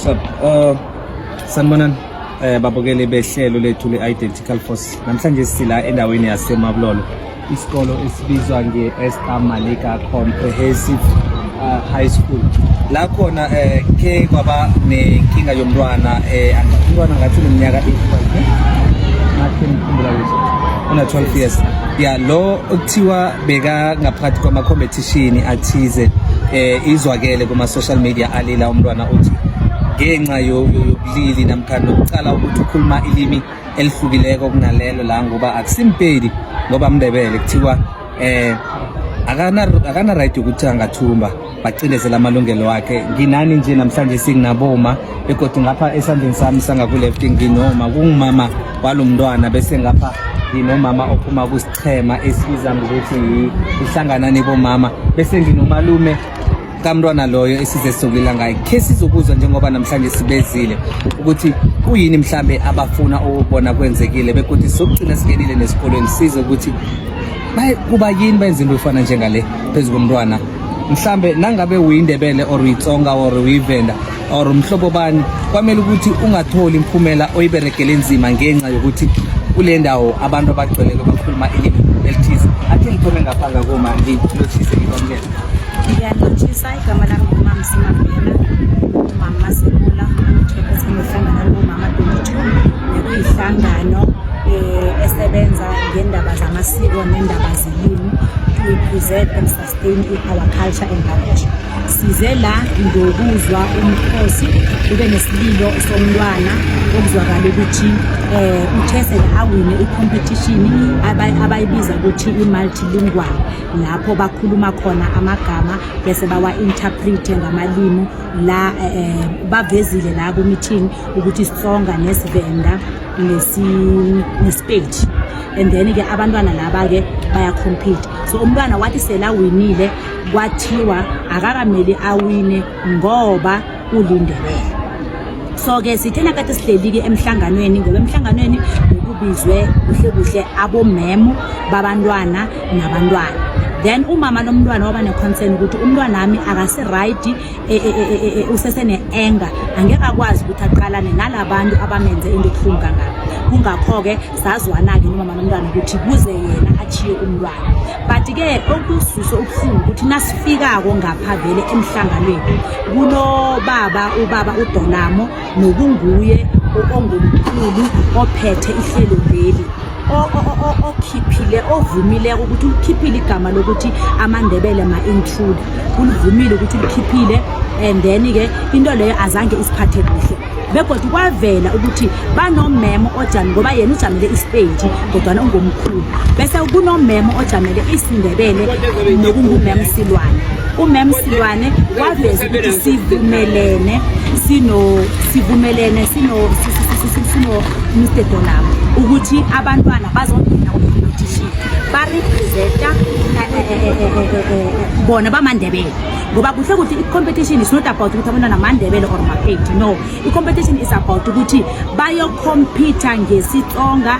Sap, sanibonani babukeli behlelo lethu le-Identical Force. Namhlanje sila endaweni yaseMabulolo, isikolo esibizwa nge-Esther Malika Comprehensive High School. La khona ke kwaba nenkinga yomntwana, umntwana ngathi uneminyaka eyi-12, ne? Ngathi ngikhumbula kuhle. Una 12 years. Ya, lo okuthiwa beka ngaphakathi kwama competition athize, izwakele kuma social media alila umntwana, uthi ngenxa yobulili namkha nokucala ukuthi ukhuluma ilimi elihlukileko kunalelo la, ngoba akusimpedi, ngoba mndebele, kuthiwa akana right yokuthi angathumba, bacindezela amalungelo wakhe. Nginani nje namhlanje singinaboma, begodwa ngapha esandleni sami sangaku-left nginoma kungumama walo mntwana, bese ngapha nginomama ophuma kusichema esibiza ngokuthi ihlanganani bomama, bese nginomalume kamntwana loyo esize sizokulila ngaye. Khe sizokuzwa njengoba namhlanje sibezile ukuthi kuyini mhlambe abafuna ukubona kwenzekile, begodwa sizokugcina singenile nesikolweni size ukuthi kuba yini benza into efana njengale phezu komntwana. Mhlambe nangabe uyindebele or uyitsonga or uyivenda or umhlobo bani, kwamele ukuthi ungatholi imphumela oyiberegele nzima ngenxa yokuthi kule ndawo abantu abagcweleke bakhuluma ilimi elithize. Akhe ngithome ngapha ngakoma, ngilotshise, ngikwamukele. Ngiyalotshisa, igama lami ngumama Simabhena, umama Masekula, umchairperson wehlangano bomama 22, nekuyihlangano esebenza ngendaba zamasiko nendaba zelimi to preserve and sustain our culture and language. Size la ngokuzwa umkhosi, kube nesililo somntwana okuzwakala ukuthi uthe sele awine i-competition abayibiza ukuthi i-multilingual, lapho bakhuluma khona amagama bese bawa-interprete ngamalimi la. Bavezile la ku-meeting ukuthi isiTsonga nesiVenda nesiPedi, and then-ke abantwana laba-ke baya-compete. So umntwana wathi selawinile, kwathiwa akakameli awine ngoba ulindebele. So-ke sithe nakade sihleli-ke emhlanganweni, ngoba emhlanganweni bekubizwe kuhle kuhle abomemo babantwana nabantwana, then umama nomntwana waba ne-concern ukuthi umntwana wami akasi-right, usesene-anger, angeke akwazi ukuthi aqalane nalabantu abamenze into ebuhlungu kangaka. Kungakho-ke sazwana-ke nomama nomntwana ukuthi kuze yena achiye umntwana. But-ke okususe ubuhlungu ukuthi nasifikako ngapha vele emhlanganweni kunobaba, ubaba uDolamo, nokunguye ongumkhulu ophethe ihlelo leli, okhiphile, ovumileko ukuthi ulikhiphile igama lokuthi amaNdebele ma-intruder. Ulivumile ukuthi ulikhiphile, and then-ke into leyo azange isiphathe kuhle, begodwa kwavela ukuthi banomemo ojami, ngoba yena ujamele isipedi kodwana ungomkhulu, bese kunomemo ojamele isiNdebele nokungumem Silwane. Umem Silwane waveza ukuthi sivumelene sino Mr Dolamo ukuthi abantwana bazongena ku-competition, barepresenta bona bamaNdebele, ngoba kuhle kuhle i-competition is not about ukuthi abantwana maNdebele or maPedi. No, i-competition is about ukuthi bayocompeta ngesiTsonga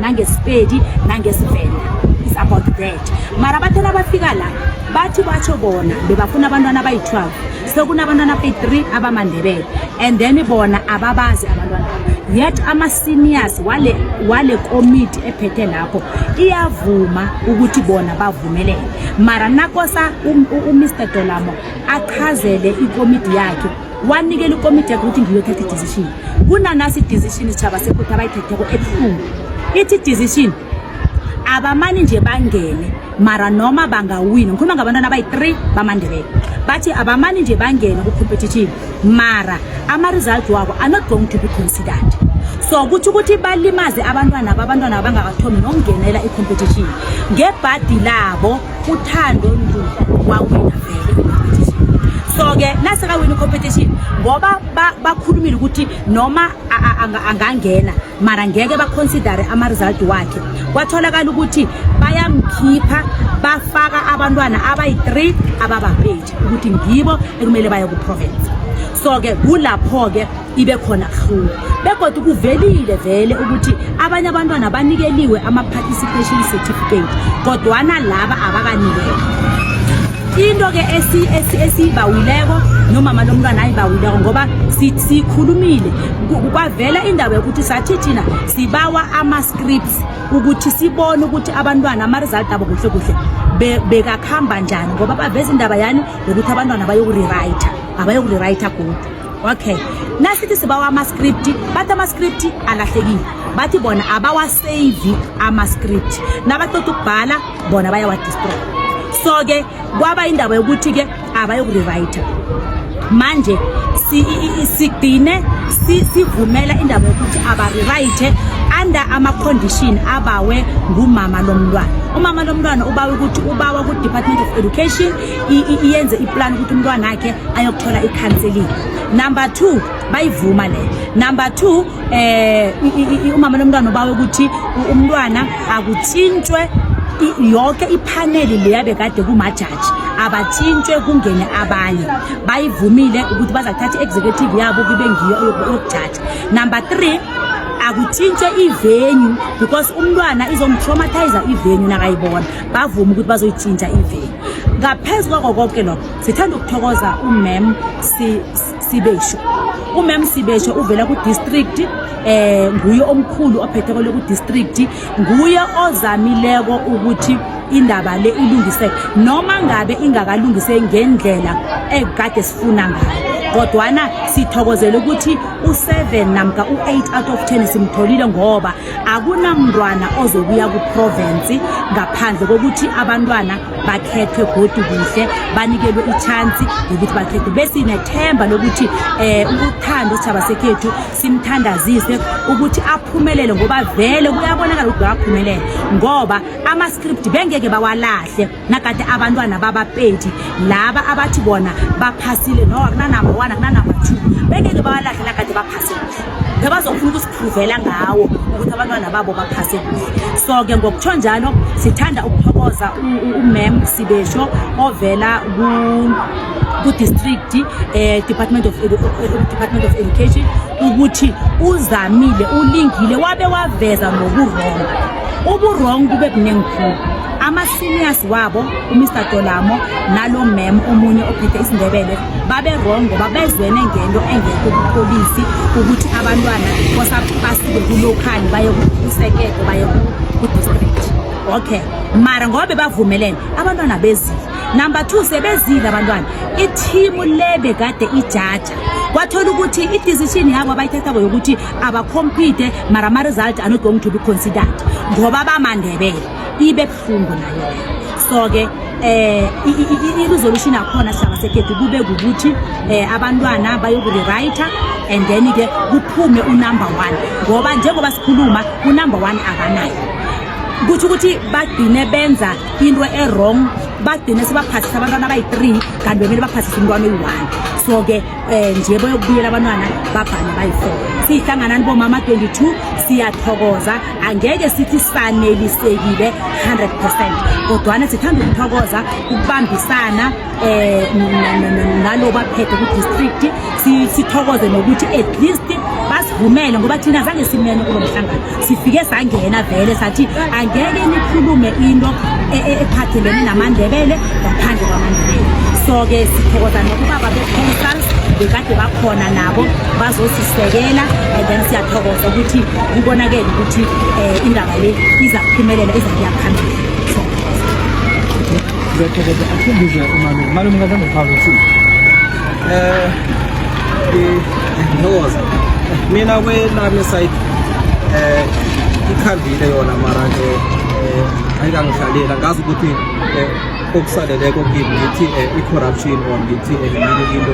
nangesipedi nangesivenda. Is about that. Mara bathela bafika la, bathi batsho bona bebafuna abantwana abayi-12, sekunabantwana abayi-3 abamaNdebele, and then bona ababazi abantwana, yet ama-seniors wale komiti ephethe lapho iyavuma ukuthi bona bavumelene. Mara nakosa uMr Dolamo achazele ikomiti yakhe, wanikela ikomiti yakhe ukuthi ngiyothatha i-decision. Kunanasi i-decision, isitshaba sekuthi abayithetheko ebuhlungu, ithi decision abamani nje bangene, mara noma bangawina, ngikhuluma ngabantwana abayi-3 bamaNdebele, bathi abamani nje bangene ku-competition, mara ama-result wabo are not going to be considered. So kutsho ukuthi balimaze abantwana, babantwana abangakathomi nokungenela i-competition. Ngebhadi labo uThando Ndu wawina vele i-competition. So-ke nasekawina i-competition, ngoba bakhulumile ukuthi noma angangena, mara ngeke baconsidere ama-result wakhe, kwatholakala ukuthi bayamkhipha, bafaka abantwana abayi-3 ababapedi ukuthi ngibo ekumele baye ku-province. So-ke kulapho-ke ibe khona buhlungu, begodwa kuvelile vele ukuthi abanye abantwana banikeliwe ama-participation certificate, kodwana laba abakanikelwa. Into ke esiyibawileko nomama lomntwana ayibawileko, ngoba sikhulumile kwavela indaba yokuthi sathi thina sibawa ama-scripts ukuthi sibone ukuthi abantwana ama-result abo kuhle kuhle bekakhamba njani, ngoba baveza indaba yani yokuthi abantwana bayokurewrite, abayokurewrite godu. Okay, nasithi sibawa ama-script, bathi ama-script alahlekile. Bathi bona abawaseyivi ama-script, nabaqeda ukubhala bona bayawadestroy. So-ke kwaba indaba yokuthi-ke abayokurewrite. Manje sigcine sivumela indaba yokuthi abarewrite under ama-condition abawe ngumama lomntwana. Umama lomntwana ubawe ukuthi ubawa ku-Department of Education iyenze iplan ukuthi umntwana akhe ayokuthola i-counseling. Number 2, bayivuma leyo. Number 2, umama lomntwana ubawe ukuthi umntwana akutshintshwe yonke iphaneli leya bekade kumajaji, abatshintshwe kungene abanye. Bayivumile ukuthi bazathatha i-executive yabo kube ngiyo yokujaja. Number 3, akutshintshwe ivenue because umntwana izomtraumatize ivenue nakayibona. Bavuma ukuthi bazoyitshintsha ivenue. Ngaphezu kwako konke lokho, sithanda ukuthokoza umem Sibesho. Umem Sibesho uvela ku-district, nguye omkhulu ophethe kwele ku-district, nguye ozamileko ukuthi indaba le ilungiseke, noma ngabe ingakalungiseki ngendlela ekade sifuna ngayo, kodwana sithokozele ukuthi u-7 namka u-8 out of 10 simtholile, ngoba akunamntwana ozobuya ku-province ngaphandle kokuthi abantwana bakhethwe godu kuhle, banikelwe i-chance yokuthi bakhethwe. Besinethemba lokuthi uthando sithaba sekhethu simthandazise ukuthi aphumelele, ngoba vele kuyabonakala ukuthi bayaphumelela, ngoba ama-script bengeke bawalahle nakade abantwana babapedi laba abathi bona baphasile. No, akunanumber 1, akunanumber 2, bengeke bawalahle nakade baphase kuhle. Bebazofuna ukusiphuvela ngawo ukuthi abantwana babo baphase kuhle. So-ke ngokutsho njalo, sithanda ukuthokoza umem Sibesho ovela ku-district Department of Education ukuthi uzamile, ulingile, wabe waveza nobu-wrong. Ubu-wrong kube kuningi khulu. Ama-seniors wabo, uMr Tolamo nalo mem omunye ophethe isiNdebele, babe wrong ngoba bezwene ngento engekho kupolisi ukuthi abantwana kosa basuke ku-local baye kusekete, baye ku-district. Okay, mara ngoba bebavumelene, abantwana bezile. Number 2, sebezile abantwana, ithimu le bekade ijaja kwathola ukuthi i-decision yabo abayithathako yokuthi abacompete mara ama-result are not going to be considered ngoba bamandebele, ibe buhlungu nayo leyo. So-ke i-resolution yakhona, sihlaba sekhethu, kube kukuthi abantwana bayokurewrite and then ke kuphume unumber 1, ngoba njengoba sikhuluma unumber 1 akanayo. Kutsho ukuthi bagcine benza into e-wrong, bagcine sebaphasisa abantwana abayi-3 kanti bemele baphasise umntwana oyi-1. So-ke nje bayokubuyela abantwana babhale bayi-4. Siyihlanganani bomama 22, siyathokoza. Angeke sithi sanelisekile 100%, kodwana sithanda ukuthokoza ukubambisana nalo baphethe ku-district. Sithokoze nokuthi at least basivumele, ngoba thina zange simene kulo mhlangano. Sifike sangena vele sathi angeke nikhulume into ephathelene namaNdebele ngaphandle kwamaNdebele. So-ke sithokoza nokubaba be-councils bekade bakhona nabo bazosisekela, and then siyathokoza ukuthi kubonakele ukuthi indaba le iza kuphumelela, iza kuya phambili. Ngiyathokoza. Akhe umalume. Malume, ngathanda ukuphawula uthini? Ngithokoza. Mina kwelami side ikhambile yona, mara ke ayikangihlaleli. Ngazi ukuthi okusaleleko kimi ngithi i-corruption or ngithi yini into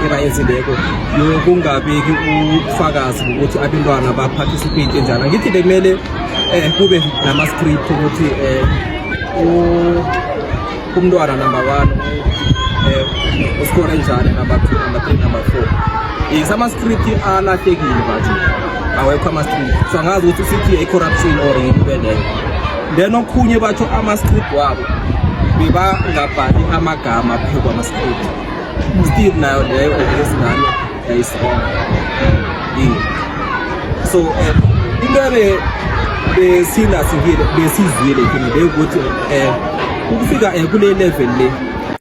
ebayenzileko yokungabeki ubufakazi bokuthi abantwana ba-participate njani. Angithi bekumele kube nama-script ukuthi umntwana number 1 uskore njani, number 2, number 3, number 4. Yes, ama-script alahlekile, bathi awekho ama-script, so angazi ukuthi sithi i-corruption or yini into leyo. Then okhunye, batho ama-script wabo bebangabhali amagama phezu kwama-script. Still nayo leyo esingane yayiswrong. Yeah. So into ebe besinasikile, besizwile thina, bekuthi ukufika kule level le.